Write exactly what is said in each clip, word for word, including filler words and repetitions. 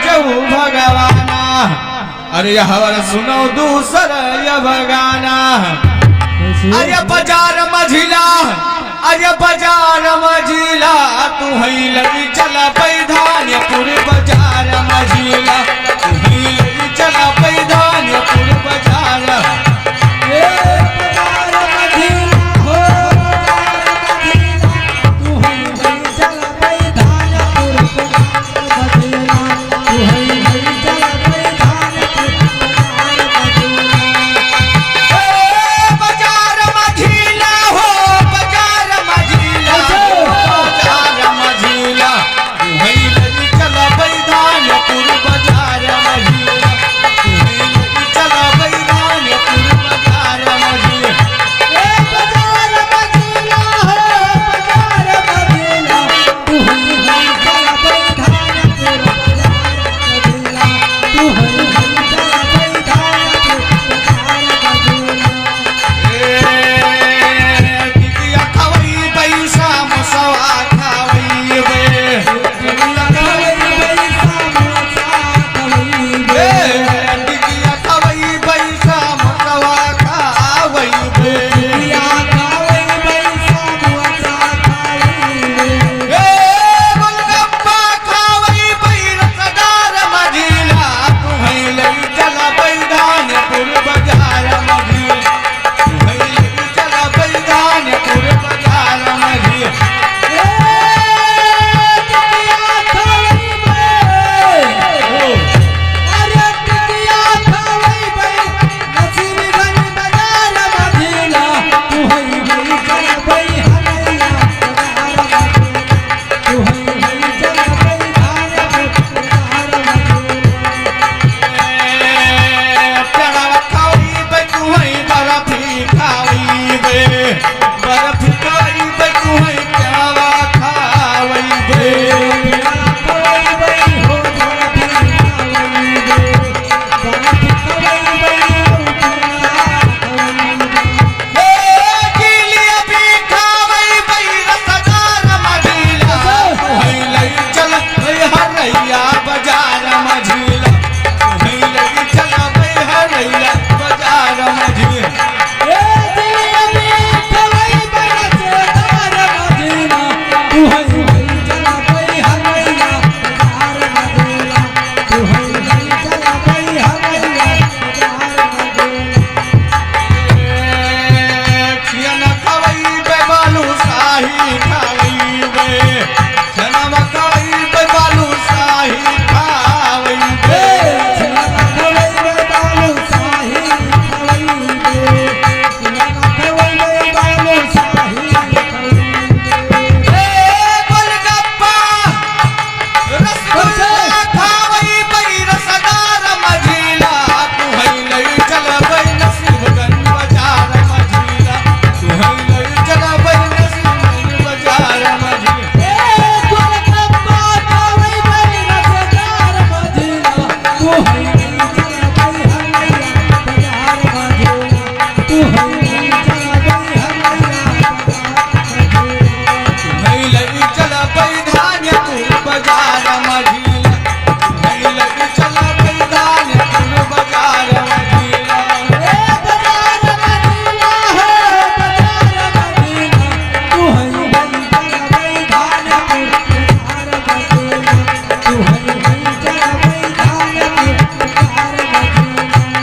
जऊ भगवाना। अरे यह वर सुनो दूसर यह गाना। कैसे? अरे बाजार मझिला, अरे बाजार मझिला, तू हई लई चला बैधानपुर बाजार मझिला, तू हई लई चला बैधानपुर बाजार। ए बाजार मझिला हो, बाजार मझिला, तू हई लई चला बैधानपुर बाजार मझिला।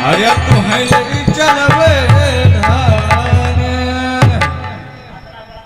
अरे तू है ले चलबे